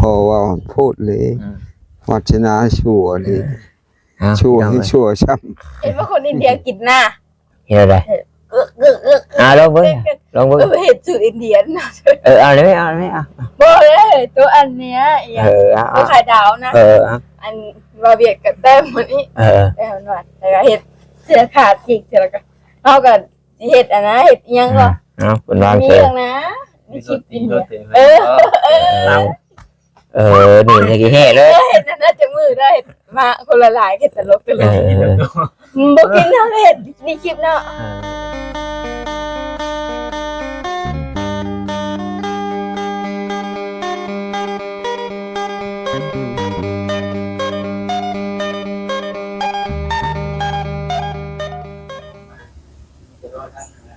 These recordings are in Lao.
ບໍ່ເວົ້າໂພດເລີຍ ອືມ ວາດສະໜາຊົ່ວເລີຍ ເອີ ເອົາ ຊົ່ວ ພີ່ນ້ອງເອີຍ ໃຫ້ຊົ່ວຊ້ຳ ເຫັນວ່າຄົນອິນເດຍກິນນາ ເຮັດແນວໃດ? ເອີ ອ່າ ລອງເບິ່ງ ລອງເບິ່ງ ເອີ ເຮັດສູດອິນເດຍນະ ເອີ ເອົາເລີຍ ເອົາເລີຍ ເອົາ ບໍ່ເລີຍ ໂຕອັນເນີ້ຍ ອີຫຍັງ ເອີ ເອົາ ໂຕໄຂ່ດາວນະ ເອີ ເອົາ ອັນວ່າວຽດກັບແຕ້ມມື້ນີ້ ເອີ ແລ້ວນະ ແລ້ວກໍເຮັດເສື້ອຂາດອີກ ແລ້ວກໍເຮົາກໍ ຊິເຮັດອັນນະ ເຮັດອີ່ຫຍັງກໍ ອ່າ ເອົາ ເພິ່ນວ່າ ມີຫຍັງນະ ມີຄລິບກິນເບຍ ເອີ ເອີ ເອີ ເອີ ນີ້ຊິແຫ່ເລີຍ ເອີ ເຮັດອັນນັ້ນຈັກມື້ໄດ້ ມາຄົນລະຫຼາຍ ເຮັດຕະຫຼົກຕະຫຼົກ ເອີ ບໍ່ກິນເຮົາເຮັດ ມີຄລິບເນາະ ອ່າ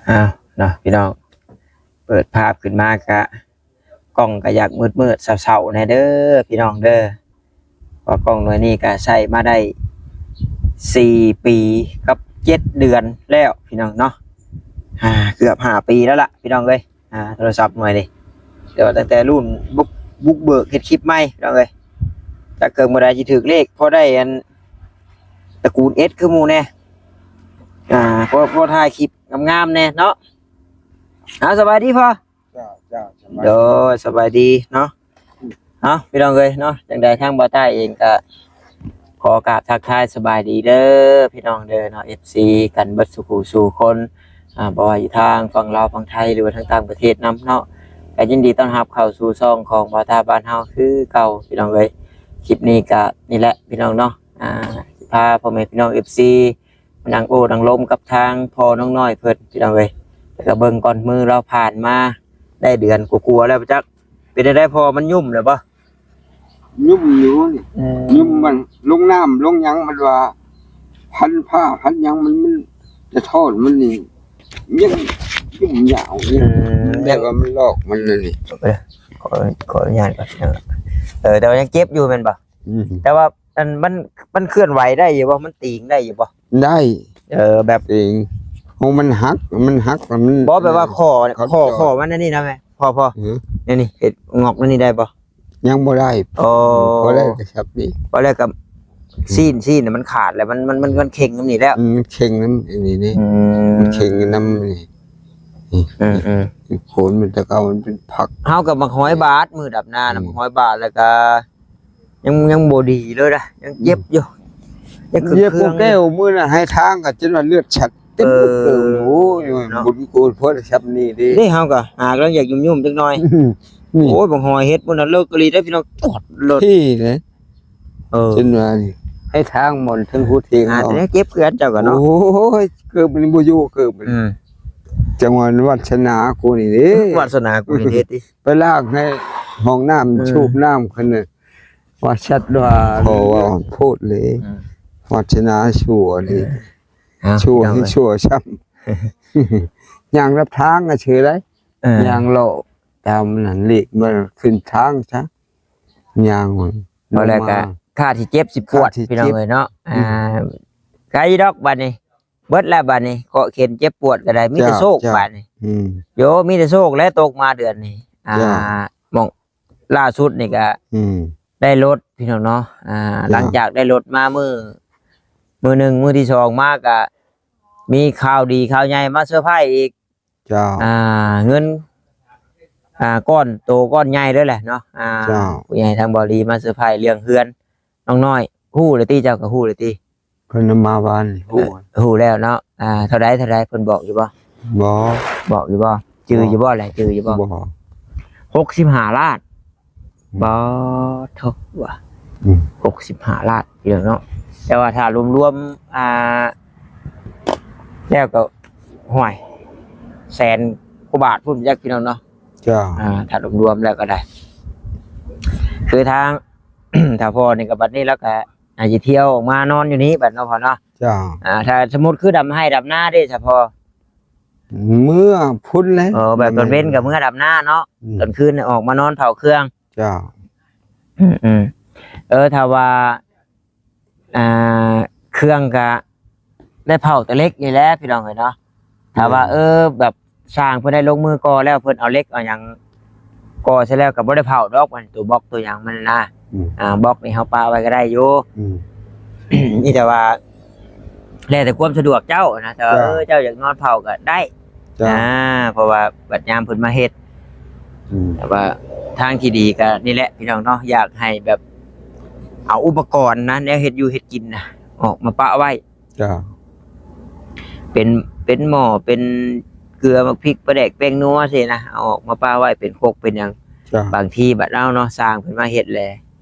ອ້າວ ເນາະ ພີ່ນ້ອງ ເປີດພາບຂຶ້ນມາກະ ກ້ອງກະຢາກມືດໆເສົ້າໆແດ່ເດີ ພີ່ນ້ອງເດີ ເພາະກ້ອງໜ່ວຍນີ້ກະໃຊ້ມາໄດ້ສີ່ປີກັບເຈັດເດືອນແລ້ວ ພີ່ນ້ອງເນາະ ອ່າ ເກືອບຫ້າປີແລ້ວລະ ພີ່ນ້ອງເອີຍ ອ່າ ໂທລະສັບໜ່ວຍນີ້ ແຕ່ວ່າຕັ້ງແຕ່ລຸ້ນບຸກ ບຸກເບີກເຮັດຄລິບໃໝ່ ພີ່ນ້ອງເອີຍ ຈັກເຄື່ອງບໍ່ໄດ້ຊິຖືກເລກ ພໍໄດ້ອັນຕະກູນເອັດຄືໝູ່ແດ່ ອ່າ ພໍ ພໍຖ່າຍຄລິບງາມໆແດ່ເນາະ ເອົາ ສະບາຍດີພໍ່ ເຈົ້າ ເຈົ້າ ສະບາຍ ໂດຍ ສະບາຍດີເນາະ ເອົາ ພີ່ນ້ອງເອີຍເນາະ ຈັ່ງໃດທາງບ່າວຕ້າເອງກະຂໍກາບທັກທາຍສະບາຍດີເດີ ພີ່ນ້ອງເດີເນາະ ເອັຟຊີ ກັນເບິດສູ່ຜູ້ສູ່ຄົນ ອ່າ ບໍ່ວ່າຢູ່ທາງຝັ່ງລາວຝັ່ງໄທ ຫຼືວ່າທາງຕ່າງປະເທດນຳເນາະ ກະຍິນດີຕ້ອນຮັບເຂົ້າສູ່ຊ່ອງຂອງບ່າວຕ້າບ້ານເຮົາຄືເກົ່າ ພີ່ນ້ອງເອີຍ ຄລິບນີ້ກະນີ້ແຫຼະ ພີ່ນ້ອງເນາະ ອ່າ ຊິພາພໍ່ແມ່ພີ່ນ້ອງ ເອັຟຊີ ນັ່ງໂອ້ນັ່ງລົມກັບທາງພໍ່ນ້ອງນ້ອຍເພິ່ນ ພີ່ນ້ອງເອີຍ ແລ້ວກໍເບິ່ງກ່ອນ ມື້ລາວຜ່ານມາໄດ້ເດືອນກວ່າໆແລ້ວ ບໍ່ຈັກເປັນຈັ່ງໃດ ພໍ່ມັນຫຍຸ້ມແລ້ວບໍ່? ຫຍຸ້ມຢູ່ນີ້ ອືມ ຫຍຸ້ມມັນລົງນ້ຳລົງຫຍັງ ມັນວ່າພັນຜ້າພັນຫຍັງ ມັນ ມັນຈະຖອນມັນນີ້ ຍັງຫຍຸ້ມຍາວຢູ່ ອືມ ແບບວ່າມັນລອກມັນນັ້ນນີ້ ເອີ ຂໍ ຂໍອະນຸຍາດກ່ອນ ເອີ ແຕ່ວ່າຍັງເຈັບຢູ່ແມ່ນບໍ່? ອືມ ແຕ່ວ່າ ອັນ ມັນ ມັນເຄື່ອນໄຫວໄດ້ຢູ່ບໍ່? ມັນຕີງໄດ້ຢູ່ບໍ່? ໄດ້ ເອີ ແບບຕີງ ຂອງມັນຫັກ ມັນຫັກ ມັນ ບໍ່ ແບບວ່າຂໍ້ ຂໍ້ ຂໍ້ມັນອັນນີ້ນະແມ່ ພໍ່ ພໍ່ ອືມ ອັນນີ້ເຮັດງອກອັນນີ້ໄດ້ບໍ່? ຍັງບໍ່ໄດ້ ອໍ ພໍໄດ້ແຕ່ສັບນີ້ ພໍແລ້ວກໍຊີ້ນ ຊີ້ນມັນຂາດແລ້ວ ມັນ ມັນ ມັນ ມັນເຄັ່ງນຳນີ້ແລ້ວ ອືມ ມັນເຄັ່ງນຳອັນນີ້ນີ້ ອືມ ມັນເຄັ່ງນຳນີ້ ອືມໆ ໂຂນມັນແຕ່ເກົ່າມັນເປັນຜັກ ເຮົາກໍບັກຫອຍບາດ ມື້ດຳນານະ ອືມ ບັກຫອຍບາດ ແລ້ວກໍ ຍັງ ຍັງບໍ່ດີເລີຍນະ ຍັງເຈັບຢູ່ ອືມ ຍັງເຈັບ ເຄື່ອງແກ້ວ ມື້ນັ້ນໃຫ້ທາງກໍຈົນວ່າເລືອດຊັດເຕັມ ເອີ ເກີງ ໂອ້ຍ ເນາະ ບຸນກູນພໍໄດ້ຊ່ຳນີ້ເດ້ ເດ້ ເຮົາກໍຫາກຳລັງຢາກຫຍຸ້ມໆຈັກໜ່ອຍ ອືມ ນີ້ ໂອ້ຍ ບັກຫອຍເຫັດພຸ້ນນະ ເລີກອີ່ຫຼີເດ້ພີ່ນ້ອງ ຈອດລົດ ນີ້ເດ້ ເອີ ຈົນວ່ານີ້ ໃຫ້ທາງບ່ອນເທິງພູເທງ ຫາແຕ່ເນາະ ແນວເຈັບຄືກັນເຈົ້າກໍເນາະ ໂອ້ຍ ເກີບມັນບໍ່ຢູ່ ເກີບມັນ ອືມ ຈັງຫວະວາດສະໜາກູນີ້ເດ້ ວາດສະໜາກູນີ້ເດ້ຕິ ໄປລ້າງໃຫ້ຫ້ອງນ້ຳ ເອີ ສູບນ້ຳຂຶ້ນນະ ວ່າສັດວ່າ ຂໍເວົ້າໂພດເລີຍ ອືມ ວາດສະໜາຊົ່ວເລີຍ ເອີ ເອົາ ຊົ່ວໃຫ້ຊົ່ວຊ້ຳ ຍ່າງລັບທາງກໍຊື່ໄດ໋ ເອີ ຍ່າງເລາະຕາມນັ້ນ ຫຼີກມາຂຶ້ນທາງຊະ ຍ່າງ ບໍ່ແລ້ວກໍ ຂ້າທີ່ເຈັບຊິປວດ ຂ້າທີ່ເຈັບ ພີ່ນ້ອງເອີຍເນາະ ອືມ ອ່າ ໄກດອກບັດນີ້ ເບິດແລ້ວບັດນີ້ ເຄາະເຂັນເຈັບປວດກໍໄດ້ ມີແຕ່ໂຊກ ເຈົ້າ ບາດນີ້ ອືມ ໂຍ ມີແຕ່ໂຊກແຫຼະຕົກມາເດືອນນີ້ ອ່າ ເຈົ້າ ໝ່ອງລ່າສຸດນີ້ກໍ ອືມ ໄດ້ລົດ ພີ່ນ້ອງເນາະ ອ່າ ເຈົ້າ ຫຼັງຈາກໄດ້ລົດມາມື້ ມື້ໜຶ່ງ ມື້ທີສອງມາກໍມີຂ່າວດີຂ່າວໃຫຍ່ມາເຊີໄພຣສ໌ອີກ ເຈົ້າ ອ່າ ເງິນ ອ່າ ກ້ອນໂຕກ້ອນໃຫຍ່ເລີຍແຫຼະເນາະ ອ່າ ເຈົ້າ ຜູ້ໃຫຍ່ທາງເກົາຫຼີມາເຊີໄພຣສ໌ເລື່ອງເຮືອນນ້ອງນ້ອຍ ຮູ້ແລ້ວຕິ ເຈົ້າກໍຮູ້ແລ້ວຕິ? ເພິ່ນນຳມາວານນີ້ ຮູ້ ເອີ ຮູ້ແລ້ວເນາະ ອ່າ ເທົ່າໃດ ເທົ່າໃດ ເພິ່ນບອກຢູ່ບໍ່? ບໍ່ ບອກຢູ່ບໍ່? ຈື່ຢູ່ບໍ່ແຫຼະ? ຈື່ຢູ່ບໍ່? ບໍ່ ຫົກສິບຫ້າລ້ານ ອືມ ບໍ່ ໂທ້ ວ່າ ອືມ ຫົກສິບຫ້າລ້ານ ພີ່ນ້ອງເນາະ ແຕ່ວ່າຖ້າລວມໆ ອ່າ ແລ້ວກໍ ຫ້ວຍ ແສນກວ່າບາດພຸ້ນຈັກ ພີ່ນ້ອງເນາະ ເຈົ້າ ອ່າ ຖ້າລວມໆແລ້ວກໍໄດ້ ຄືທາງ ຖ້າພໍ່ນີ້ກໍບັດນີ້ແລ້ວກໍ ອາດຈະທ່ຽວອອກມານອນຢູ່ນີ້ບັດເນາະພໍ່ເນາະ ເຈົ້າ ອ່າ ຖ້າສົມມຸດຄືດຳໄຮ່ດຳນາເດ້ສະພໍ່? ເມືອພຸ້ນແຫຼະ ເອີ ແບບຕອນເວັນກໍເມືອດຳນາເນາະ ອືມ ຕອນຄືນອອກມານອນເຝົ້າເຄື່ອງ ເຈົ້າ ອືມໆ ເອີ ຖ້າວ່າ ອ່າ ເຄື່ອງກະໄດ້ເຜົາແຕ່ເຫຼັກນີ້ແຫຼະພີ່ນ້ອງເອີຍເນາະ ຖ້າວ່າ ແມ່ນ ເອີ ແບບຊ່າງເພິ່ນໄດ້ລົງມືກໍ່ແລ້ວ ເພິ່ນເອົາເຫຼັກເອົາຫຍັງ ກໍເສັດແລ້ວກໍບໍ່ໄດ້ເຜົາດອກ ອັນຕົວບລັອກຕົວຫຍັງມັນນະ. ອືມ ອ່າ ບລັອກນີ້ເຮົາປະໄວ້ກໍໄດ້ຢູ່. ອືມ ມີແຕ່ວ່າ ແລ້ວແຕ່ຄວາມສະດວກເຈົ້ານະ ແຕ່ວ່າ ເອີ ເຈົ້າຢາກນອນເຝົ້າກໍໄດ້. ເຈົ້າ ອ່າ ເພາະວ່າບັດຍາມເພິ່ນມາເຮັດ. ອືມ ແຕ່ວ່າທາງທີ່ດີກໍນີ້ແຫຼະພີ່ນ້ອງເນາະ ຢາກໃຫ້ແບບເອົາອຸປະກອນນະ ແນວເຮັດຢູ່ເຮັດກິນນະ ອອກມາປະໄວ້. ເຈົ້າ ເປັນ ເປັນໝໍ້ ເປັນເກືອ ໝາກພິກ ປາແດກ ແປ້ງນົວຊີ້ນະ ເອົາອອກມາປະໄວ້ ເປັນຄົກເປັນຫຍັງ. ເຈົ້າ ບາງທີບັດເອົາເນາະ ຊ່າງເພິ່ນມາເຮັດແຫຼະ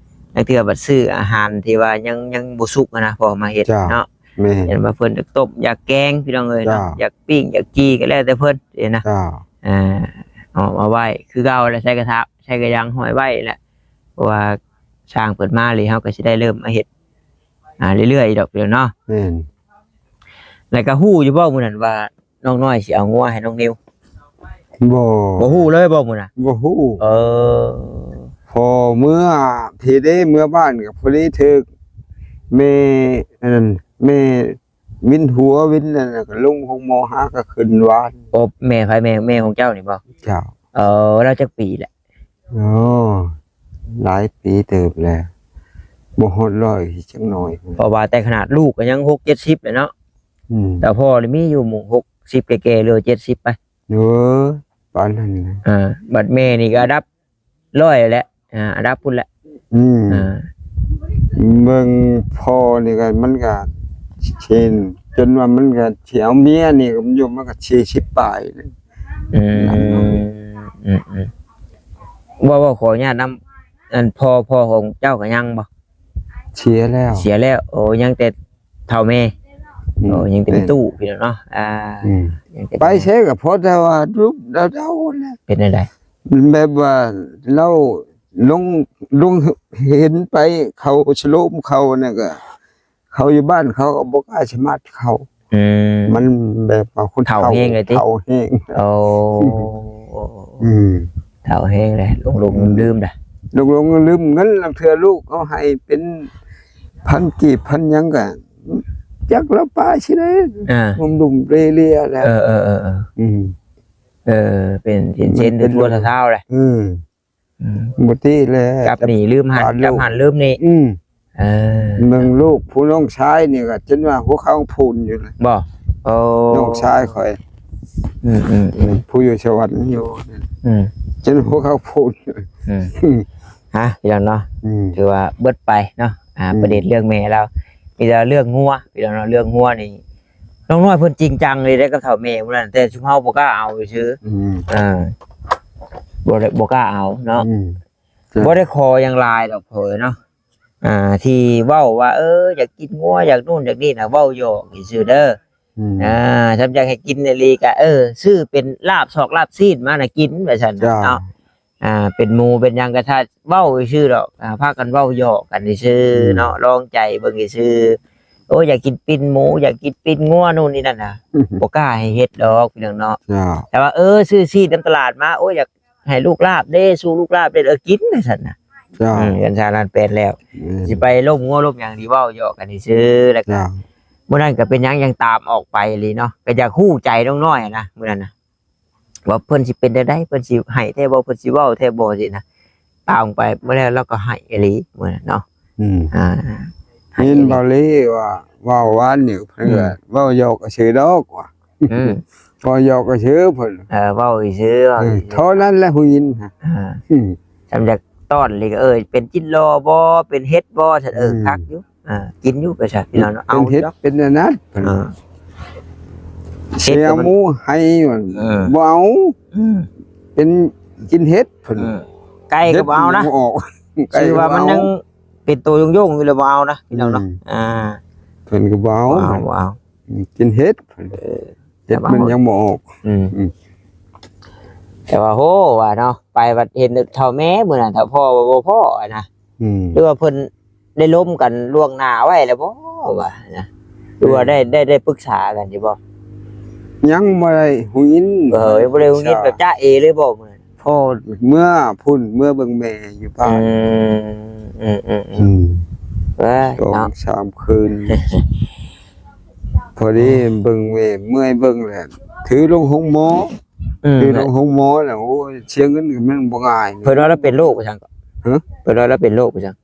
ລາງເທື່ອບັດຊື້ອາຫານທີ່ວ່າຍັງ ຍັງບໍ່ສຸກຫັ້ນນະ ພໍມາເຮັດ ເຈົ້າ ເນາະ. ແມ່ນ ເຫັນວ່າເພິ່ນຢາກຕົ້ມຢາກແກງພີ່ນ້ອງເອີຍເນາະ. ເຈົ້າ ຢາກປີ້ງຢາກຈີ່ກໍແລ້ວແຕ່ເພິ່ນຊີ້ນະ. ເຈົ້າ ອ່າ ເອົາມາໄວ້ຄືເກົ່າແຫຼະ ໃສ່ກະທະ ໃສ່ກະຫຍັງຫ້ອຍໄວ້ແຫຼະ ເພາະວ່າຊ່າງເພິ່ນມາເລີຍ ເຮົາກໍຊິໄດ້ເລີ່ມມາເຮັດ ອ່າ ເລື້ອຍໆ ດອກພີ່ນ້ອງເນາະ. ແມ່ນ ແລ້ວກໍຮູ້ຢູ່ບໍ່ມື້ນັ້ນວ່າ ນ້ອງນ້ອຍຊິເອົາງົວໃຫ້ນ້ອງນິວ? ບໍ່ ບໍ່ຮູ້ເລີຍບໍ່ມື້ນະ? ບໍ່ຮູ້. ເອີ ພໍເມືອພີ້ເດ້ ເມືອບ້ານກໍພໍດີຖືກແມ່ ອັນນັ້ນ ແມ່ວິນຫົວວິນນັ້ນ ກໍລົງໂຮງໝໍ ຫາກໍຂຶ້ນວານ. ໂອ້ ແມ່ໃຜ? ແມ່ ແມ່ຂອງເຈົ້ານີ້ບໍ່? ເຈົ້າ. ເອີ ລາວຈັກປີແຫຼະ? ໂອ້ ຫຼາຍປີເຕີບແລ້ວ ບໍ່ຮອດຮ້ອຍຈັກໜ້ອຍ. ເພາະວ່າແຕ່ຂະໜາດລູກກໍຍັງຫົກເຈັດສິບແຫຼະເນາະ. ອືມ ແຕ່ພໍ່ນີ້ມີຢູ່ໝູ່ຫົກສິບແກ່ໆ ຫຼືວ່າເຈັດສິບໄປ. ເອີ ປານນັ້ນແຫຼະ. ອ່າ ບັດແມ່ນີ້ກໍລະດັບຮ້ອຍແຫຼະ ອ່າ ລະດັບພຸ້ນແຫຼະ. ອືມ ອ່າ ເບິ່ງພໍ່ນີ້ກໍ ມັນກໍເຊັ່ນ ຈົນວ່າມັນກໍຊິເອົາເມຍນີ້ ກໍມັນຢູ່ ມັນກໍສີ່ສິບປາຍ. ອືມ ອືມໆ ເວົ້າ ເວົ້າ ຂໍອະນຸຍາດນຳ ອັນພໍ່ ພໍ່ຂອງເຈົ້າກໍຍັງບໍ່? ເສຍແລ້ວ ເສຍແລ້ວ. ໂອ້ ຍັງແຕ່ເຖົ້າແມ່. ອືມ ໂອ້ ຍັງແຕ່ ແມ່ນ ແມ່ຕູ້ພີ່ນ້ອງເນາະ. ອ່າ ອືມ ຍັງແຕ່ ໄປໃສກໍພໍແຕ່ວ່າລູກເດົາໆ ນັ້ນແຫຼະ. ເປັນແນວໃດ? ແບບວ່າລາວລົງ ລົງເຫັນໄປ ເຂົາສະໂລມເຂົານັ້ນກໍ ເຂົາຢູ່ບ້ານເຂົາກໍບໍ່ກ້າສະໝັດເຂົ້າ. ອືມ ມັນແບບວ່າຄົນເຖົ້າແຮງເລີຍຕິ? ເຖົ້າແຮງ. ໂອ້ ອືມ ເຖົ້າແຮງເລີຍ ຫຼົງໆລືມໆ ລະຫຼົງໆລືມ. ເງິນລາງເທື່ອລູກເອົາໃຫ້ເປັນພັນກີບພັນຫຍັງກະຈັກລາວປາຍຊິໄດ້. ອ່າ ລຸ່ມໆເລເລແລ້ວ. ເອີໆໆໆ ອືມ ເອີ ເປັນເຊັນໆ ເປັນທົ່ວໆແຫຼະ. ອືມ ອືມ ບໍ່ຕິແຫຼະ ຈັບໜີ້ລືມຫັ້ນ ຈັບຫັ້ນລືມນີ້. ອືມ ເອີ ເບິ່ງລູກຜູ້ນ້ອງຊາຍນີ້ກໍຈົນວ່າຫົວເຂົ່າພຸ່ນຢູ່ນະ. ບໍ່? ໂອ້ ນ້ອງຊາຍຂ້ອຍ. ອືມໆໆ ຜູ້ຢູ່ສະຫວັນຢູ່. ອືມ ຈົນຫົວເຂົ່າພຸ່ນ. ອືມ ຮະ ພີ່ນ້ອງເນາະ. ອືມ ຖືວ່າເບິດໄປເນາະ ອ່າ ອືມ ປະເດັນເລື່ອງແມ່ລາວ. ມີແຕ່ເລື່ອງງົວ ພີ່ນ້ອງເນາະ ເລື່ອງງົວນີ້ ນ້ອງນ້ອຍເພິ່ນຈິງຈັງເລີຍເດ້ກັບເຖົ້າແມ່ຜູ້ນັ້ນ ແຕ່ຊຸມເຮົາບໍ່ກ້າເອົາຊື່. ອືມ ເອີ ບໍ່ໄດ້ ບໍ່ກ້າເອົາເນາະ. ອືມ ບໍ່ໄດ້ຂໍຫຍັງຫຼາຍດອກພໍ່ເອີຍເນາະ. ອ່າ ທີ່ເວົ້າວ່າ ເອີ ຢາກກິນງົວ ຢາກໂນ່ນຢາກນີ້ນະ ເວົ້າຫຍອກຊື່ເດີ. ອືມ ອ່າ ຊ່ຳຢາກໃຫ້ກິນອີ່ຫຼີກະ ເອີ ຊື້ເປັນລາບຊອກລາບຊີ້ນມານະກິນ ວ່າຊັ້ນເນາະ. ອ່າ ເປັນໝູເປັນຫຍັງກະຖ້າເວົ້າຊື່ດອກ ອ່າ ພາກັນເວົ້າຫຍອກກັນຊື່ເນາະ. ອືມ ລອງໃຈເບິ່ງຊື່. ໂອ້ຍ ຢາກກິນປີ້ນໝູ ຢາກກິນປີ້ນງົວ ໂນ່ນນີ້ນັ້ນນະ ບໍ່ກ້າໃຫ້ເຮັດດອກພີ່ນ້ອງເນາະ. ແຕ່ວ່າ ເອີ ຊື້ຊີ້ນນຳຕະຫຼາດມາ ໂອ້ຍ ຢາກໃຫ້ລູກລາບເດ້ ສູ່ລູກລາບເດ້ ເອີ ກິນ ວ່າຊັ້ນນະ. ເຈົ້າ ອືມ ກັນຊານັ້ນແປນແລ້ວ. ອືມ ຊິໄປລົມງົວລົມຫຍັງ ຊິເວົ້າຫຍອກກັນຊື່. ແລ້ວກໍ ເຈົ້າ ມື້ນັ້ນກໍເປັນຫຍັງຍັງຕາມອອກໄປອີ່ຫຼີເນາະ ກໍຢາກຮູ້ໃຈນ້ອງນ້ອຍນະ ມື້ນັ້ນນະ ວ່າເພິ່ນຊິເປັນແນວໃດ ເພິ່ນຊິໃຫ້ແທ້ບໍ່ ເພິ່ນຊິເວົ້າແທ້ບໍ່ຊີ້ນະ. ຕາມໄປມື້ແລ້ວລາວກໍໃຫ້ອີ່ຫຼີມື້ນັ້ນເນາະ. ອືມ ອ່າ ເຫັນເບົາລີວ່າ ເວົ້າວານນີ້ເພິ່ນກໍ ອືມ ເວົ້າຫຍອກຊື່ດອກວ່າ. ອືມ ເວົ້າຫຍອກຊື່ເພິ່ນ ເອີ ເວົ້າຊື່ ເອີ ເທົ່ານັ້ນແຫຼະຜູ້ຍິນ. ອ່າ ອືມ ຊ່ຳຢາກຕ້ອນອີ່ຫຼີ ເອີ ເປັນຈິ້ນຫຼໍ່ບໍ່ ເປັນເຫັດບໍ່ ຊັ້ນ. ເອີ ອືມ ຄັກຢູ່ ອ່າ ກິນຢູ່ໄປຊະ ພີ່ນ້ອງເນາະ. ເອົາເຫັດເນາະ ເປັນອັນນັ້ນເພິ່ນ. ອ່າ ເສຍໝູໃຫ້ມັນ ເອີ ບໍ່ເອົາ. ອືມ ເປັນກິນເຫັດເພິ່ນ. ອືມ ໄກ່ກໍບໍ່ເອົານະ ບໍ່ອອກ. ໄກ່ ຊື່ວ່າມັນຍັງເປັນໂຕໂຍງໆຢູ່ ແລ້ວບໍ່ເອົານະ ພີ່ນ້ອງເນາະ. ອືມ ອ່າ ເພິ່ນກໍບໍ່ເອົາ ບໍ່ເອົາ ບໍ່ເອົາ. ອືມ ກິນເຫັດ ເອີ ເຫັດມັນຍັງບໍ່ອອກ. ອືມ ອືມ ແຕ່ວ່າໂຫ ວ່າເນາະ ໄປບັດເຫັນເຖົ້າແມ່ມື້ນັ້ນ ຖ້າພໍ່ວ່າບໍ່ພໍ້ຫັ້ນນະ. ອືມ ຫຼືວ່າເພິ່ນໄດ້ລົມກັນລ່ວງໜ້າໄວ້ແລ້ວບໍ່ວ່ານະ ຫຼືວ່າໄດ້ ໄດ້ ໄດ້ປຶກສາກັນຢູ່ບໍ່? ຍັງບໍ່ໄດ້ຮູ້ຍິນ. ເອີ ຍັງບໍ່ໄດ້ຮູ້ຍິນແບບຈ໊ະເອເລີຍບໍ່ມື້ນັ້ນ? ພໍ່ເມືອພຸ້ນ ເມືອເບິ່ງແມ່ຢູ່ບ້ານ. ອືມ ອືມ ອືມ ອືມ ອືມ ເອີ ສອງ ເນາະ ສາມຄືນ ພໍດີເບິ່ງແມ່ ເມື່ອຍເບິ່ງແລ້ວ ຖືລົງໂຮງໝໍ. ອືມ ຄືໂຮງໝໍນະ ໂອ້ຍ ເສຍເງິນກໍມັນບໍ່ງ່າຍ. ເພິ່ນວ່າລາວເປັນໂລກວ່າຊັ້ນກໍ ຮະ? ເພິ່ນວ່າລາວເປັນໂລກວ່າຊັ້ນ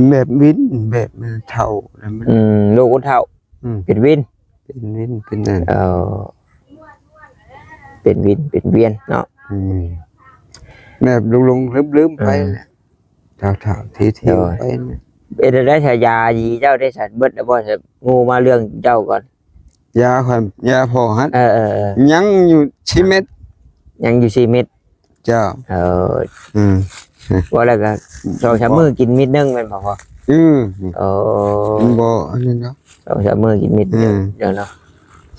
ແບບວິນ ແບບມັນເຖົ້າແລ້ວມັນ ອືມ ໂລກຄົນເຖົ້າ ອືມ ເປັນວິນ ເປັນວິນ ເປັນນັ້ນ ເອີ ເປັນວິນ ເປັນວຽນເນາະ ອືມ ແບບຫຼົງໆລືມໆໄປ ອືມ ແຫຼະ ເຖົ້າໆທີໆ ໂດຍ ໄປນະ. ເປັນໄດ້ຊະ ຢາດີເຈົ້າໄດ້ສັນເບິດແລ້ວບໍ່? ງູມາເລື່ອງເຈົ້າກ່ອນ ຢາຂ້ອຍ ຢາພໍ່ຫັ້ນ ເອີໆໆ ຍັງຢູ່ສີ່ເມັດ ຍັງຢູ່ສີ່ເມັດ ເຈົ້າ ເອີ ອືມ ວ່າແລ້ວກໍສອງສາມມື້ກິນເມັດໜຶ່ງແມ່ນບໍ່ພໍ່? ອືມ ໂອ້ ມັນບໍ່ອັນນັ້ນດອກ ສອງສາມມື້ກິນເມັດໜຶ່ງ ອືມ ເຈົ້າເນາະ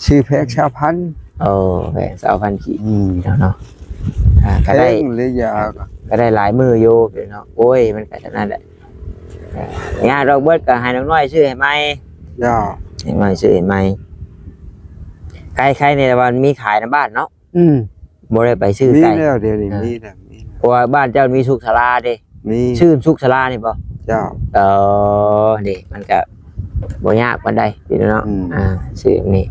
ຊື້ແພັກຊາວພັນ ໂອ້ ແພັກຊາວພັນກີບ ອືມ ເຈົ້າເນາະ ອ່າ ກໍໄດ້ ເຖິງເລີຍຢາກໍ ກໍໄດ້ຫຼາຍມື້ຢູ່ເນາະ ໂອ້ຍ ມັນກໍເທົ່ານັ້ນແຫຼະ ຍາດອກເບິດກໍໃຫ້ນ້ອງນ້ອຍຊື້ໃຫ້ໃໝ່ ເຈົ້າ ໃຫ້ນ້ອຍຊື້ໃຫ້ໃໝ່ ໄຄໆ ນີ້ແຫຼະວ່າມີຂາຍໃນບ້ານເນາະ ອືມ ບໍ່ໄດ້ໄປຊື້ໄກ ມີແລ້ວ ດຽວນີ້ ເອີ ມີແລ້ວ ມີແລ້ວ ເພາະວ່າບ້ານເຈົ້າມີສຸກສາລາເດ້ ມີ ຊື່ນສຸກສາລານີ້ບໍ່? ເຈົ້າ ເອີ ນີ້ມັນກະບໍ່ຍາກປານໃດພີ່ນ້ອງເນາະ ອືມ ອ່າ ຊື່ນນີ້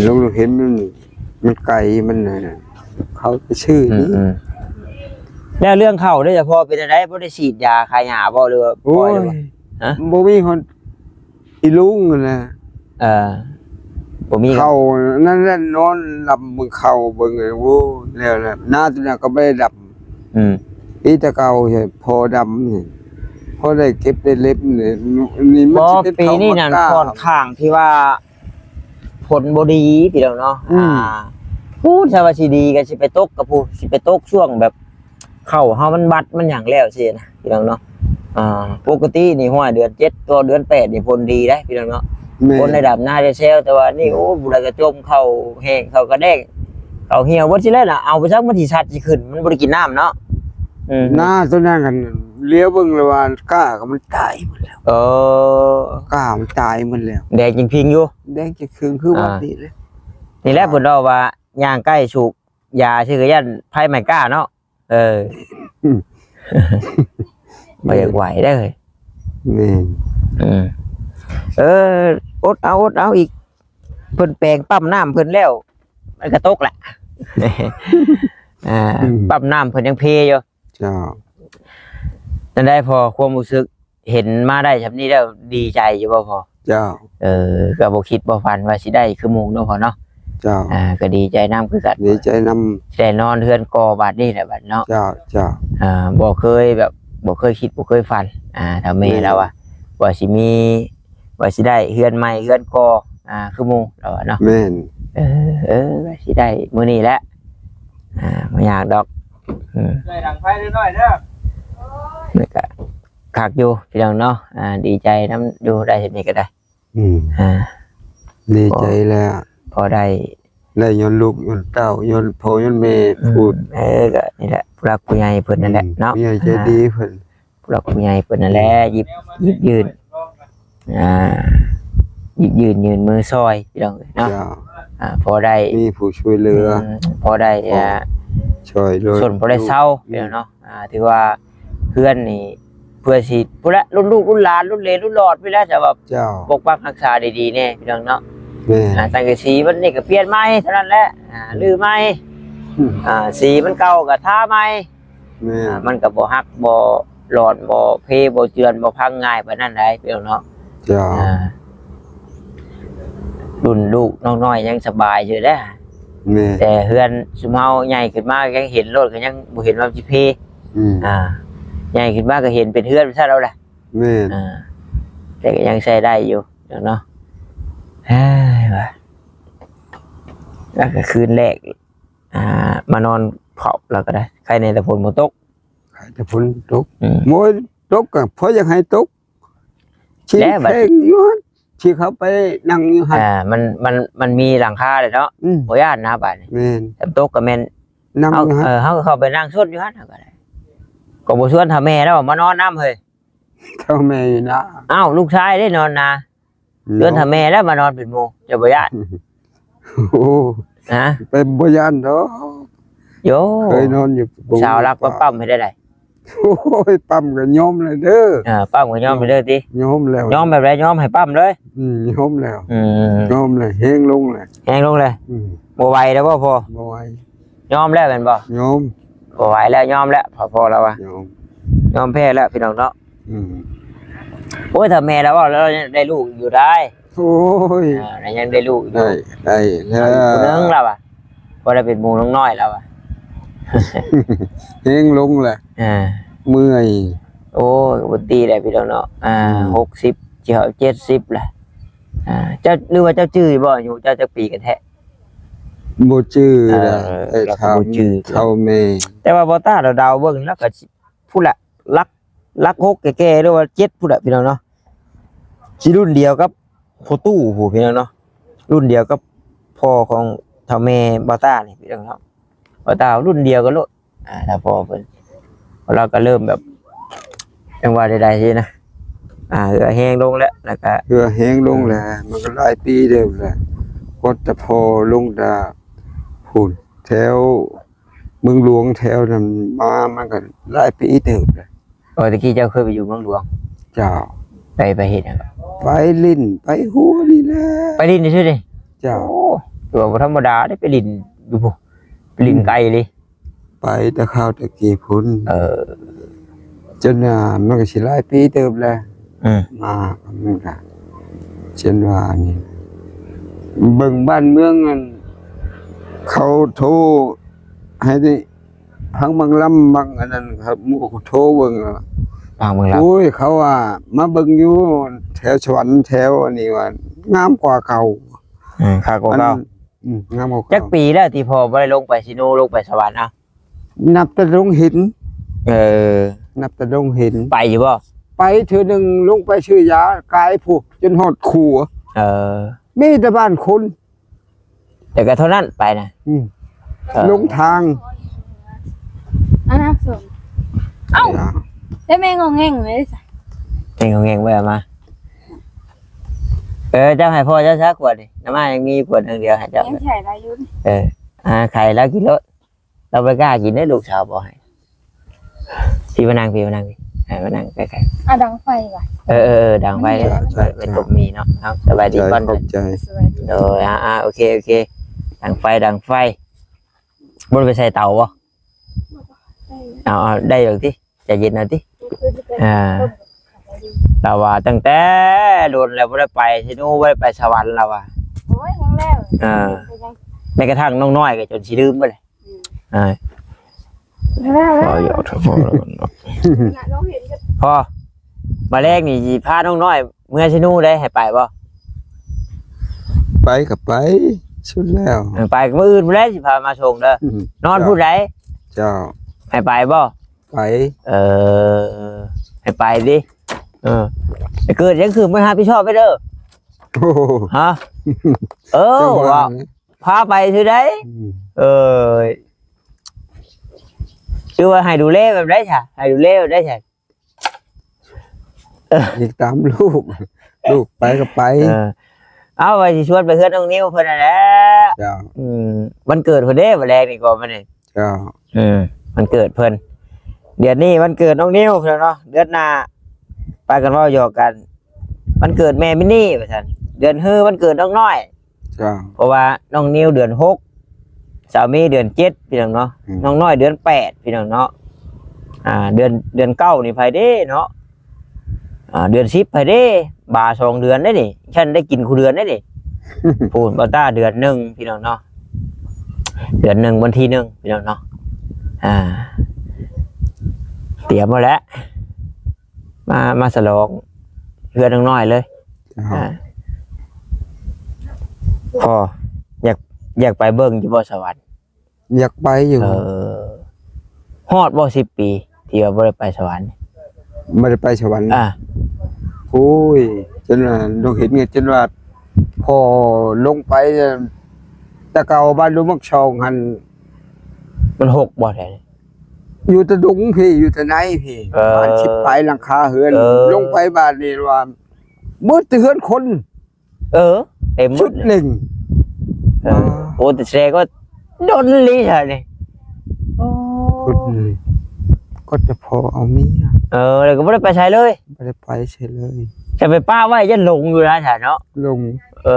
ລົງເຫັນມັນ ມັນໄກ ມັນນັ້ນນະ ເຂົາໄປຊື້ນີ້ ອືມໆ ແລ້ວເລື່ອງເຂົ້າເດ້ ພໍ່ ເປັນຈັ່ງໃດ ບໍ່ໄດ້ສີດຢາຂ້າຫຍ້າບໍ່ ຫຼືວ່າ ໂອ້ຍ ປ່ອຍແລ້ວບໍ່? ຮະ? ບໍ່ມີຮອດ ອີລຸງຫັ້ນນະ ເອີ ບໍ່ມີ ເຂົ້ານັ້ນແຫຼະ ນອນຫຼັບເບິ່ງເຂົ້າເບິ່ງ ໂອ້ ແລ້ວນະ ນາຕົວນັ້ນກໍບໍ່ໄດ້ດຳ ອືມ ປີແຕ່ເກົ່າ ພໍດຳນີ້ ພໍໄດ້ເກັບໄດ້ເລັບນີ້ ນີ້ມັນຊິເປັນ ບໍ່ ປີນີ້ນັ້ນ ຂ້ອນຂ້າງທີ່ວ່າ ຝົນບໍ່ດີພີ່ນ້ອງເນາະ ອືມ ອ່າ ພູ້ນ ຖ້າວ່າຊິດີກໍຊິໄປຕົກກັບພູ້ ຊິໄປຕົກຊ່ວງແບບ ເຂົ້າເຮົາມັນບັດມັນຫຍັງແລ້ວຊີ້ນະພີ່ນ້ອງເນາະ ອ່າ ປົກກະຕິນີ້ ຫ້ວຍ ເດືອນເຈັດຕໍ່ເດືອນແປດນີ້ຝົນດີເດ້ພີ່ນ້ອງເນາະ ແມ່ນ ຄົນໄດ້ດຳນາໄດ້ແຊວ ແຕ່ວ່ານີ້ ແມ່ນ ໂອ້ ຜູ້ໃດກໍຈົມ ເຂົ້າແຫ້ງ ເຂົ້າກະແດງ ເຂົ້າຫ່ຽວເບິດຊີ້ແຫຼະນະ ເອົາໄປສັກມັນຊິສັດຊິຂຶ້ນ ມັນບໍ່ໄດ້ກິນນ້ຳເນາະ ອືມ ນາຕົວນັ້ນກັນ ຫຼຽວເບິ່ງແລ້ວວ່າກ້າກໍມັນຕາຍໝົດແລ້ວ ເອີ ກ້າມັນຕາຍໝົດແລ້ວ ແດງຈິງພິງຢູ່ ແດງຈິງພິງຄື ອ່າ ວັນນີ້ເດ້ ນີ້ແຫຼະ ອ່າ ເພິ່ນເວົ້າວ່າຍ່າງໃກ້ສູບຢາຊື່ກໍຢ້ານໄຟໄໝ້ກ້າເນາະ ເອີ ອືມ ບໍ່ຢາກໄຫວເດ້ ແມ່ນ ອືມ ເອີ ອົດເອົາ ອົດເອົາອີກ ເພິ່ນແປງປ້ຳນ້ຳເພິ່ນແລ້ວ ມັນກະຕົກແຫຼະ ອ່າ ອືມ ປ້ຳນ້ຳເພິ່ນຍັງເພຢູ່ ເຈົ້າ ຈັ່ງໃດພໍ່ ຄວາມຮູ້ສຶກ ເຫັນມາໄດ້ຊ່ຳນີ້ແລ້ວ ດີໃຈຢູ່ບໍ່ພໍ່? ເຈົ້າ ເອີ ກໍບໍ່ຄິດບໍ່ຝັນວ່າຊິໄດ້ຄືໝູ່ເນາະພໍ່ເນາະ ເຈົ້າ ອ່າ ກໍດີໃຈນຳຄືກັນ ດີໃຈນຳ ໄດ້ນອນເຮືອນກໍບາດນີ້ແຫຼະບາດເນາະ ເຈົ້າ ເຈົ້າ ອ່າ ບໍ່ເຄີຍແບບ ບໍ່ເຄີຍຄິດບໍ່ເຄີຍຝັນ ອ່າ ຖ້າແມ່ ແມ່ນ ລາວວ່າ ວ່າຊິມີ ວ່າຊິໄດ້ເຮືອນໃໝ່ເຮືອນກໍ ອ່າ ຄືໝູ່ລາວວ່າເນາະ ແມ່ນ ເອີ ເອີ ວ່າຊິໄດ້ມື້ນີ້ແຫຼະ ອ່າ ບໍ່ຍາກດອກ ອືມ ໄດ້ດັງໄຟນ້ອຍໆເດີ ມັນກະຄັກຢູ່ພີ່ນ້ອງເນາະ ອ່າ ດີໃຈນຳຢູ່ ໄດ້ເຮັດນີ້ກໍໄດ້ ອືມ ອ່າ ດີໃຈແລ້ວ ພໍໄດ້ ໄດ້ຍ້ອນລູກຍ້ອນເຕົ້າ ຍ້ອນພໍ່ຍ້ອນແມ່ ອືມ ພຸ້ນ ເອີ ກໍນີ້ແຫຼະ ຜູ້ຫຼັກຜູ້ໃຫຍ່ເພິ່ນນັ້ນແຫຼະ ອືມ ເນາະ ຜູ້ໃຫຍ່ໃຈດີເພິ່ນ ອ່າ ຜູ້ຫຼັກຜູ້ໃຫຍ່ເພິ່ນນັ້ນແຫຼະ ອືມ ຢິບ ຢິບຍື່ນ ອ່າ ຢິບຍື່ນຍື່ນມືຊ່ອຍພີ່ນ້ອງເອີຍເນາະ ເຈົ້າ ອ່າ ພໍໄດ້ ມີຜູ້ຊ່ວຍເຫຼືອ ອືມ ພໍໄດ້ ພໍ ອ່າ ຊ່ອຍເຫຼືອ ຊົນພໍໄດ້ເຊົາ ອືມ ພີ່ນ້ອງເນາະ ອ່າ ຖືວ່າເຮືອນນີ້ ເພື່ອຊິ ພຸ້ນລະ ລຸ້ນລູກລຸ້ນຫຼານ ລຸ້ນເຫຼນລຸ້ນຫຼອດພຸ້ນລະ ຈະແບບ ເຈົ້າ ປົກປັກຮັກສາດີໆແດ່ພີ່ນ້ອງເນາະ ແມ່ນ ອ່າ ສັງກະສີມັນນີ້ກໍປ່ຽນໃໝ່ເທົ່ານັ້ນແຫຼະ ອ່າ ອືມ ຮື້ໃໝ່ ອືມ ອ່າ ສີມັນເກົ່າກໍທາໃໝ່ ແມ່ນ ອ່າ ມັນກໍບໍ່ຫັກບໍ່ຫຼອດບໍ່ເພບໍ່ເຈື່ອນບໍ່ພັງງ່າຍປານນັ້ນໃດ໋ພີ່ນ້ອງເນາະ ເຈົ້າ ອ່າ ລຸ້ນລູກນ້ອງນ້ອຍຍັງສະບາຍຢູ່ເດ້ ແມ່ນ ແຕ່ເຮືອນຊຸມເຮົາໃຫຍ່ຂຶ້ນມາຍັງເຫັນໂລດ ກໍຍັງບໍ່ເຫັນວ່າຊິເພ ອືມ ອ່າ ໃຫຍ່ຂຶ້ນມາກໍເຫັນເປັນເຮືອນຊັ້ນເອົາລະ ແມ່ນ ອ່າ ແຕ່ກໍຍັງໃຊ້ໄດ້ຢູ່ເນາະ ເຮີ້ຍວ່າ ແລ້ວກໍຄືນແລກ ອ່າ ມານອນເຝົ້າລາວກໍໄດ້ ໄຄແນ່ແຕ່ຝົນບໍ່ຕົກ ໄຄແຕ່ຝົນຕົກ ອືມ ໂອ້ຍ ຕົກກໍພໍຢາກໃຫ້ຕົກ ຊິແລ້ວບັດ ເຄັ່ງຢູ່ຫັ້ນ ຊິເຂົ້າໄປນັ່ງຢູ່ຫັ້ນ ອ່າ ມັນ ມັນ ມັນມີຫຼັງຄາເດ້ເນາະ ອືມ ບໍ່ຢ້ານນະບາດນີ້ ແມ່ນ ແຕ່ຕົກກໍແມ່ນ ນັ່ງຢູ່ຫັ້ນ ເອີ ເຮົາກໍເຂົ້າໄປນັ່ງຊົດຢູ່ຫັ້ນກໍໄດ້ ກໍບໍ່ຊວນເຖົ້າແມ່ລາວມານອນນຳເຮີ້ຍ ເຖົ້າແມ່ຢູ່ນາ ອ້າວ ລູກຊາຍເດ້ນອນນາ ເອີ ຊວນເຖົ້າແມ່ລາວມານອນເປັນໝູ່ ເຈົ້າບໍ່ຢ້ານ? ໂອ້ ຮະ ໄປບໍ່ຢ້ານດອກ ໂຢ ເຄີຍນອນຢູ່ ສາວລັກປ້ຳໆ ເຮັດໄດ້ໃດ? ໂອ້ຍ ປ້ຳກໍຍອມແລ້ວເດີ. ອ່າ ປ້ຳກໍຍອມແລ້ວເດີຕິ? ຍອມແລ້ວ. ຍອມແບບໃດ? ຍອມໃຫ້ປ້ຳເລີຍ? ອືມ ຍອມແລ້ວ. ອືມ ຍອມແລ້ວ ແຮງລົງແລ້ວ. ແຮງລົງເລີຍ? ອືມ ບໍ່ໄຫວແລ້ວບໍ່ພໍ່? ບໍ່ໄຫວ. ຍອມແລ້ວແມ່ນບໍ່? ຍອມ. ບໍ່ໄຫວແລ້ວ ຍອມແລ້ວ ພໍ່ລາວວ່າ ຍອມ ຍອມແພ້ແລ້ວພີ່ນ້ອງເນາະ. ອືມ ໂອ້ຍ ຖ້າແມ່ລາວເວົ້າແລ້ວ ໄດ້ລູກຢູ່ໄດ໋. ໂອ້ຍ ອ່າ ຍັງໄດ້ລູກຢູ່ ໄດ້ ໄດ້ແລ້ວ ຜູ້ໜຶ່ງລາວວ່າ ພໍໄດ້ເປັນໝູ່ນ້ອງນ້ອຍລາວວ່າ ແຮງລົງແຫຼະ. ອ່າ ເມື່ອຍ. ໂອ້ຍ ບໍ່ຕິແຫຼະພີ່ນ້ອງເນາະ. ອ່າ ອືມ ຫົກສິບ ຊິເຂົ້າເຈັດສິບແຫຼະ. ອ່າ ເຈົ້າ ຫຼືວ່າເຈົ້າຈື່ຢູ່ບໍ່? ອາຍຸເຈົ້າຈັກປີກັນແທ້? ບໍ່ຈື່ແຫຼະ ເອີ ໄປຖາມເຖົ້າແມ່. ແຕ່ວ່າບໍ່ຕ້າເດົາໆເບິ່ງແລ້ວກໍພຸ້ນແຫຼະ ຫຼັກ ຫຼັກຫົກແກ່ໆ ຫຼືວ່າເຈັດພຸ້ນແຫຼະພີ່ນ້ອງເນາະ. ຊິລຸ້ນດຽວກັບພໍ່ຕູ້ພຸ້ນພີ່ນ້ອງເນາະ ລຸ້ນດຽວກັບພໍ່ຂອງເຖົ້າແມ່ບ່າວຕ້ານີ້ພີ່ນ້ອງເນາະ. ບ່າວຕ້າລຸ້ນດຽວກັນໂລດ ອ່າ ຖ້າພໍ່ເພິ່ນ ລາວກໍເລີ່ມແບບ ຈັ່ງວ່າໃດໆຊີ້ນະ ອ່າ ເຫື່ອແຮງລົງແລ້ວ ແລ້ວກໍເຫື່ອແຮງລົງແລ້ວ ມັນກໍຫຼາຍປີເດີແຫຼະ. ກໍແຕ່ພໍ່ລົງຕາພຸ້ນ ແຖວ ເມືອງຫຼວງແຖວນັ້ນມາ ມັນກໍຫຼາຍປີເຕີບແລ້ວ. ໂອ້ ແຕ່ກີ້ເຈົ້າເຄີຍໄປຢູ່ເມືອງຫຼວງ? ເຈົ້າ. ໄປ ໄປເຮັດຫຍັງ? ໄປຫຼິ້ນ ໄປຫົວນີ້ແຫຼະ. ໄປຫຼິ້ນຊື່ໆນີ້? ເຈົ້າ. ໂອ້ ຖືວ່າບໍ່ທຳມະດາເດ້ ໄປຫຼິ້ນຢູ່ພຸ້ນ ໄປຫຼິ້ນໄກເລີຍ. ໄປແຕ່ຄາວແຕ່ກີ້ພຸ້ນ. ເອີ ຈົນວ່າມັນກໍຊິຫຼາຍປີເຕີບແລ້ວ. ອືມ ມາ ມັນກະ ເຊັ່ນວ່ານີ້ ເບິ່ງບ້ານເມືອງ ອັນ ເຂົາໂທໃຫ້ນີ້ ທາງບາງລຳ ບາງອັນນັ້ນ ເຂົາ ໝູ່ເຂົາໂທເບິ່ງ ບາງເມືອງລາວ ໂອ້ຍ ເຂົາວ່າມາເບິ່ງຢູ່ແຖວສະຫວັນ ແຖວອັນນີ້ວ່າງາມກວ່າເກົ່າ. ອືມ ຄັກກວ່າເກົ່າ. ອັນ ອືມ ງາມກວ່າເກົ່າ. ຈັກປີແລ້ວທີ່ພໍ່ບໍ່ໄດ້ລົງໄປຊິໂນ ລົງໄປສະຫວັນ? ເອົາ ນັບແຕ່ລົງເຫັນ. ເອີ ນັບແຕ່ລົງເຫັນ. ໄປຢູ່ບໍ່? ໄປເທື່ອໜຶ່ງ ລົງໄປຊື້ຢາ ກາຍພຸ້ນ ຈົນຮອດຂົວ. ເອີ ມີແຕ່ບ້ານຄົນ ແຕ່ກໍເທົ່ານັ້ນໄປນະ. ອືມ ເອີ ຫຼົງທາງ. ອັນນັ້ນ ເອົ້າ ແຕ່ແມ່ງອງແງງເລີຍ ແມ່ງອງແງງໄວ້ເອົາມາ. ເອີ ເຈົ້າໃຫ້ພໍ່ເຈົ້າຊະຂວດນີ້ ນ້ຳອ້າຍຍັງມີຂວດໜຶ່ງດຽວໃຫ້ເຈົ້າ. ຍັງໃຊ້ໄດ້ຢູ່. ເອີ ອ່າ ໃຫ້ລາວກິນໂລດ. ລາວບໍ່ກ້າກິນເດ້ ລູກສາວບໍ່ໃຫ້. ພີ່ມານັ່ງ ພີ່ມານັ່ງ ໃຫ້ມານັ່ງໃກ້ໆ. ອ່ະ ດັງໄຟວ່າ. ເອີໆ ດັງໄຟ ມັນເປັນຕົ້ມໝີ່ເນາະ. ເອົາ ສະບາຍດີກ່ອນ. ຂອບໃຈ. ໂດຍ ອ່າໆ ໂອເຄໆ ດັງໄຟ ດັງໄຟ. ບໍ່ໄດ້ໄປໃສ່ເຕົາບໍ່? ເອົາໆ ໄດ້ດອກຕິ ໃຈເຢັນເອົາຕິ. ອ່າ ລາວວ່າຕັ້ງແຕ່ດົນແລ້ວບໍ່ໄດ້ໄປ ຊິໂນ ບໍ່ໄດ້ໄປສະຫວັນ ລາວວ່າ. ໂອ້ຍ ແຮງແລ້ວ. ອ່າ ແມ່ນກະທັ່ງນ້ອງນ້ອຍກໍຈົນຊິລືມເບິດແຫຼະ. ອືມ ອ່າ ເວົ້າຫຍອກເຖາະພໍ່ແລ້ວເນາະ. ພໍ່ ມາແລງນີ້ຊິພານ້ອງນ້ອຍເມືອຊິໂນໄດ້ ໃຫ້ໄປບໍ່? ໄປກໍໄປ ສຸດແລ້ວ. ເອີ ໄປມື້ອື່ນພຸ້ນແຫຼະ ຊິພາມາສົ່ງເດີ. ອືມ ນອນພຸ້ນໃດ. ເຈົ້າ ໃຫ້ໄປບໍ່? ໄປ. ເອີ ໃຫ້ໄປຕິ. ເອີ ເກີດຫຍັງຂຶ້ນ ບໍ່ຮັບຜິດຊອບໄປເດີ. ໂອ້ ຮະ? ເອີ ເຈົ້າວ່າ ວ່າ ພາໄປຊື່ໃດ. ອືມ ເອີຍ ຄືວ່າໃຫ້ດູແລແບບໃດຊະ? ໃຫ້ດູແລແບບໃດຊະ? ເອີ ອີງຕາມລູກ ລູກໄປກໍໄປ. ເອີ ເອົາ ວ່າຊິຊວນໄປເຮືອນນ້ອງນິວເພິ່ນນັ້ນແຫຼະ. ເຈົ້າ. ອືມ ວັນເກີດເພິ່ນເດ້ ມື້ແລງນີ້ກໍມື້ນີ້. ເຈົ້າ. ອືມ ວັນເກີດເພິ່ນ ເດືອນນີ້ວັນເກີດນ້ອງນິວເນາະ ເດືອນໜ້າ ພາກັນເວົ້າຫຍອກກັນ ວັນເກີດແມ່ມິນນີ້ວ່າຊັ້ນ ເດືອນຮືວັນເກີດນ້ອງນ້ອຍ. ເຈົ້າ. ເພາະວ່ານ້ອງນິວເດືອນຫົກ ສາວມີເດືອນເຈັດ ພີ່ນ້ອງເນາະ. ອືມ ນ້ອງນ້ອຍເດືອນແປດ ພີ່ນ້ອງເນາະ. ອ່າ ເດືອນ ເດືອນເກົ້ານີ້ໃຜເດ້ເນາະ. ອ່າ ເດືອນສິບໃຜເດ້ ບາສອງເດືອນເດ້ນີ້ ຊັ້ນໄດ້ກິນຄູ່ເດືອນເດ້ນີ້. ພຸ້ນ ບໍ່ຕ້າເດືອນໜຶ່ງ ພີ່ນ້ອງເນາະ ເດືອນໜຶ່ງ ວັນທີໜຶ່ງ ພີ່ນ້ອງເນາະ. ອ່າ ຕຽມເອົາແຫຼະ ມາ ມາສະຫຼອງເຮືອນນ້ອງນ້ອຍເລີຍ. ອ່າ ພໍ່ ຢາກ ຢາກໄປເບິ່ງຢູ່ບໍ່ສະຫວັນ? ຢາກໄປຢູ່. ເອີ ຮອດບໍ່ສິບປີທີ່ວ່າບໍ່ໄດ້ໄປສະຫວັນ? ບໍ່ໄດ້ໄປສະຫວັນ. ອ່າ ໂອ້ຍ ຈົນວ່າ ລູກເຫັນ ຈົນວ່າພໍ່ລົງໄປ ແຕ່ເກົ່າບ້ານດວງມັກສອງຫັ້ນ ມັນຫົກບໍ່ແທ້? ຢູ່ແຕ່ດົງພີ້ ຢູ່ແຕ່ໃນພີ້. ເອີ ບ້ານສິບປາຍຫຼັງຄາເຮືອນ. ເອີ ລົງໄປບ້ານນີ້ວ່າ ໝົດແຕ່ເຮືອນຄົນ. ເອີ ເຕັມໝົດ ຊຸດໜຶ່ງ. ເອີ ອໍ ໂອ້ ແຕ່ແສດງວ່າດົນອີ່ຫຼີຊະນີ້. ໂອ້ ຊຸດໜຶ່ງ ກໍຈະພໍເອົາເມຍ. ເອີ ແລ້ວກໍບໍ່ໄດ້ໄປໃສເລີຍ? ບໍ່ໄດ້ໄປໃສເລີຍ. ຈະໄປປະໄວ້ຢ້ານຫຼົງຢູ່ນະຊັ້ນເນາະ? ຫຼົງ. ເອີ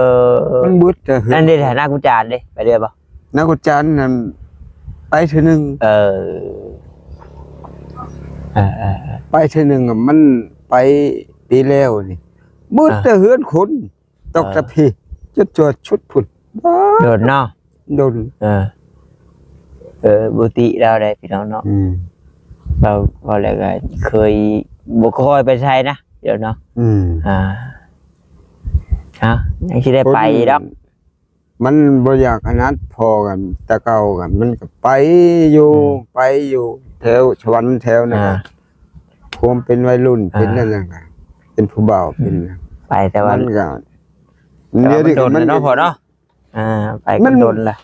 ມັນເບິດແຕ່ເຮືອນ. ນັ້ນເດ້ ນາກຸຈານເດ້ ໄປເລີຍບໍ່? ນາກຸຈານນັ້ນໄປເທື່ອໜຶ່ງ. ເອີ ເອີໆໆ ໄປເທື່ອໜຶ່ງ ມັນໄປປີແລ້ວນີ້ ເບິດແຕ່ເຮືອນຄົນ. ຕອກແຕ່ພີ້ຈົນຈອດຊຸດພຸ້ນ. ດົນເນາະ. ດົນ. ເອີ ເອີ ບຸຕິລາວໄດ້ພີ່ນ້ອງເນາະ. ອືມ ລາວເວົ້າແລ້ວກໍເຄີຍບໍ່ຄ່ອຍໄປໃສນະ ດຽວເນາະ. ອືມ ອ່າ ເອົາ ຍັງຊິໄດ້ໄປດອກ. ມັນບໍ່ຢາກອັນນັ້ນ ພໍກັນ ແຕ່ເກົ່າກັນ ມັນກໍໄປຢູ່ ອືມ ໄປຢູ່ແຖວສະຫວັນແຖວນັ້ນ. ອ່າ ຄວາມເປັນໄວລຸ້ນ ອ່າ ເປັນນັ້ນນະ ເປັນຜູ້ບ່າວ ເປັນ ໄປ ແຕ່ວ່າມັນກໍ ແຕ່ວ່າມັນດົນແລ້ວເນາະພໍ່ເນາະ. ອ່າ ໄປມັນດົນລະ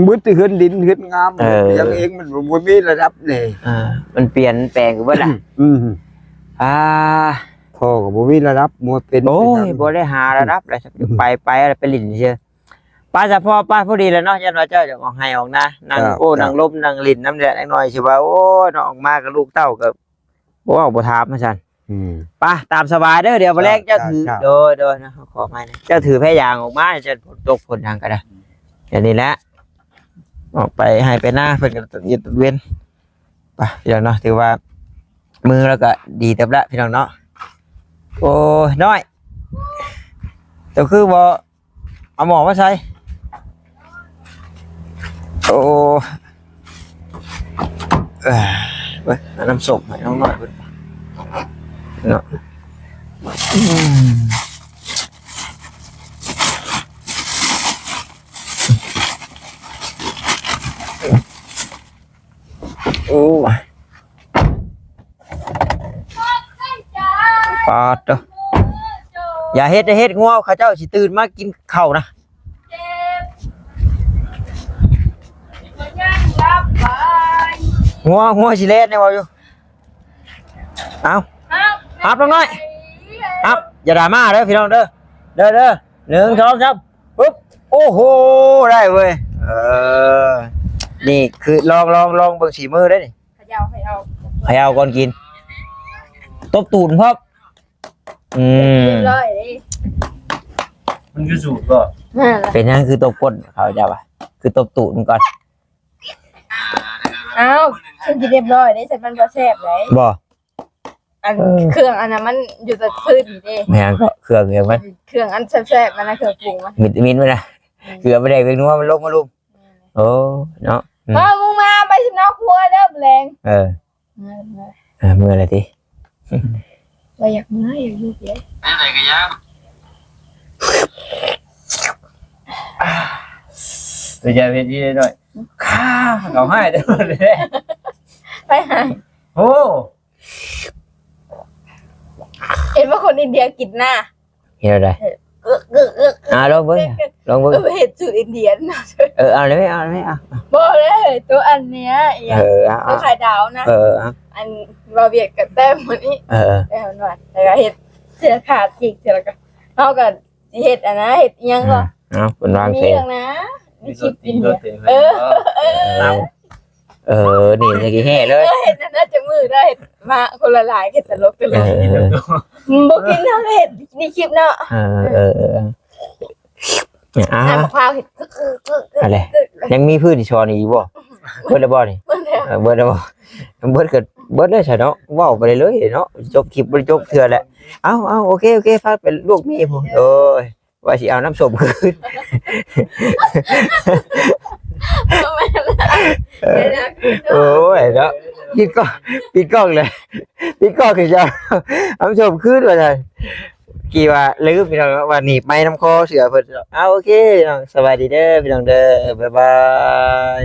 ເບິດແຕ່ເຮືອນດິນເຮືອນງາມ. ເອີ ຫຍັງເອງມັນບໍ່ມີລາຍຮັບນີ້. ອ່າ ມັນປ່ຽນແປງໄປເບິດລະ. ອືມ ອ່າ ພໍ່ກໍບໍ່ມີລາຍຮັບ ມົວເປັນ. ໂອ້ຍ ເປັນຫຍັງ ບໍ່ໄດ້ຫາລາຍຮັບລະ. ອືມ ໄປ ໄປ ໄປຫຼິ້ນຊື່. ໄປຊະພໍ່ ໄປ ພໍດີແລ້ວເນາະ. ຢ້ານວ່າເຈົ້າຈະອອກໄຮ່ອອກນາ ນັ່ງ ເຈົ້າ ໂອ້ ເຈົ້າ ນັ່ງລົມນັ່ງຫຼິ້ນນຳແຫຼະ ເດັກນ້ອຍຊິວ່າ ໂອ້ຍເນາະ ອອກມາກັບລູກເຕົ້າກໍ ເວົ້າບໍ່ຖາມວ່າຊັ້ນ. ອືມ ໄປຕາມສະບາຍເດີ ດຽວມື້ແລງເຈົ້າຖື. ເຈົ້າ ເຈົ້າ ໂດຍ ໂດຍ ຂໍອະໄພນະ ເຈົ້າຖືແພຢາງອອກມາ ຈະຝົນຕົກຝົນຫຍັງກໍໄດ້. ແຕ່ນີ້ແຫຼະ ອອກໄປໄຮ່ໄປນາ ເພິ່ນກໍເຮັດເວັນ. ໄປ ພີ່ນ້ອງເນາະ ຖືວ່າມື້ລາວກໍດີເຕີບລະ ພີ່ນ້ອງເນາະ. ໂອ້ຍ ນ້ອຍ ເຈົ້າຄືບໍ່ ເອົາໝໍ້ມາໃສ່. ໂອ້ ເອີ ເບິ່ງ ເອົານ້ຳສົ້ມໃຫ້ນ້ອງນ້ອຍເພິ່ນເນາະ. ອືມ ໂອ້ຍ ປາດເດີ ຢ່າເຮັດ ຢ່າເຮັດ ງົວເຂົາເຈົ້າຊິຕື່ນມາກິນເຂົ້ານະ. ງົວ ງົວຊິແລ່ນແນວເວົ້າຢູ່. ເອົາ ຮັບ ຮັບນ້ອງນ້ອຍ ຮັບ ຢ່າດຣາມາເດີພີ່ນ້ອງເດີ ເດີ ເດີ ໜຶ່ງ ສອງ ສາມ ປຶບ ໂອ້ໂຫ ໄດ້ເວີຍ. ເອີ ນີ້ຄື ລອງ ລອງ ລອງເບິ່ງສີມືເດ້ນີ້. ຂະເຍົາ ຂະເຍົາ ຂະເຍົາກ່ອນກິນ ຕົບຕູດພ້ອມ. ອືມ ຮຽບຮ້ອຍເດ້ ມັນຄືສູດບໍ່? ເປັນຫຍັງຄືຕົບກົ້ນເຂົາເຈົ້າວ່າ ຄືຕົບຕູດມັນກ່ອນ? ອ້າວ ຄືຊິຮຽບຮ້ອຍເດ້ ຊັ້ນມັນບໍ່ແຊບເດ້. ບໍ່ ອັນ ເອີ ເຄື່ອງອັນນັ້ນມັນຢູ່ແຕ່ພື້ນນີ້ເດ້. ແມ່ນກໍເຄື່ອງຫຍັງມັນ ເຄື່ອງອັນແຊບໆມັນນະ ເຄື່ອງປຸງມັນ ວິຕາມິນມັນນະ. ອືມ ເກືອ ປາແດກ ເປັນນົວ ມັນລົງມາລຸມ. ໂອ້ ເນາະ. ອືມ ເອີ ມຶງມາໄປຊິມາຄົວເດີແລງ. ເອີ ເອີ ເອີ ເມື່ອຍແລ້ວຕິ. ບໍ່ຢາກເມື່ອຍ ຢາກຢູ່ເດີ ໄປໃສກໍຢ່າ ໄປຢ່າເຮັດດີໜ້ອຍ. ຂ້າ ເຂົາໃຫ້ເດີ ໄປໃຫ້. ໂອ້ ເຫັນວ່າຄົນອິນເດຍກິນນະ. ເຮັດແນວໃດ? ເອີ ເອີ ເອີ ເອີ ອ່າ ລອງເບິ່ງ ລອງເບິ່ງ. ເອີ ເຮັດສູດອິນເດຍນະ. ເອີ ເອົາເລີຍ ເອົາເລີຍ ເອົາ. ບໍ່ເລີຍ ໂຕອັນເນີ້ຍ ອີຫຍັງ ເອີ ເອົາ ໂຕໄຂ່ດາວນະ. ເອີ ເອົາ ອັນເວົ້າຫວຽດກໍແຕ້ມມື້ນີ້. ເອີ ແຕ້ມໜ່ອຍ ແລ້ວກໍເຮັດເສື້ອຂາດອີກ ແລ້ວກໍ ເຮົາກໍເຮັດອັນນະ ເຮັດອີຫຍັງກໍ ເອົາ ເພິ່ນວາງແຜນນະ ມີຄລິບກິນເບຍ. ເອີ ເອີ ເອີ ນີ້ຊິແຫ່ເລີຍ. ເອີ ເຮັດນັ້ນນະ ຈະມື້ໄດ້ເຮັດມາຄົນລະຫຼາຍ ເຮັດຕະຫຼົກ ເອີ ຕະຫຼົກ ບໍ່ກິນ ເຮົາເຮັດໃນຄລິບເນາະ. ເອີ ເອີ ເອີ ອ່າ ນ້ຳມະພ້າວເຮັດ ອັນໃດ ຍັງມີພື້ນທີ່ສອນອີກຢູ່ບໍ່? ເບິດແລ້ວບໍ່ນີ້? ເບິດແລ້ວ ເອີ ເບິດແລ້ວບໍ່? ເບິດກໍເບິດເລີຍຊະເນາະ ເວົ້າໄປເລີຍເນາະ ຈົບຄລິບບໍ່ໄດ້ຈົບເທື່ອແຫຼະ. ເອົາ ເອົາ ໂອເຄ ໂອເຄ ພາໄປລວກໝີ່ພຸ້ນ. ໂອ້ຍ ວ່າຊິເອົານ້ຳສົ້ມຄືນ. ໂອ້ຍເນາະ ປິດກ້ອງ ປິດກ້ອງເລີຍ ປິດກ້ອງຄືຈະເອົານ້ຳສົ້ມຄືນວ່າຊັ້ນ. ກີ້ວ່າລືມ ພີ່ນ້ອງເນາະ ວ່າໜີບໄມ້ນຳຄໍເສື້ອເພິ່ນ. ເອົາ ໂອເຄ ພີ່ນ້ອງ ສະບາຍດີເດີ ພີ່ນ້ອງເດີ ບາຍບາຍ.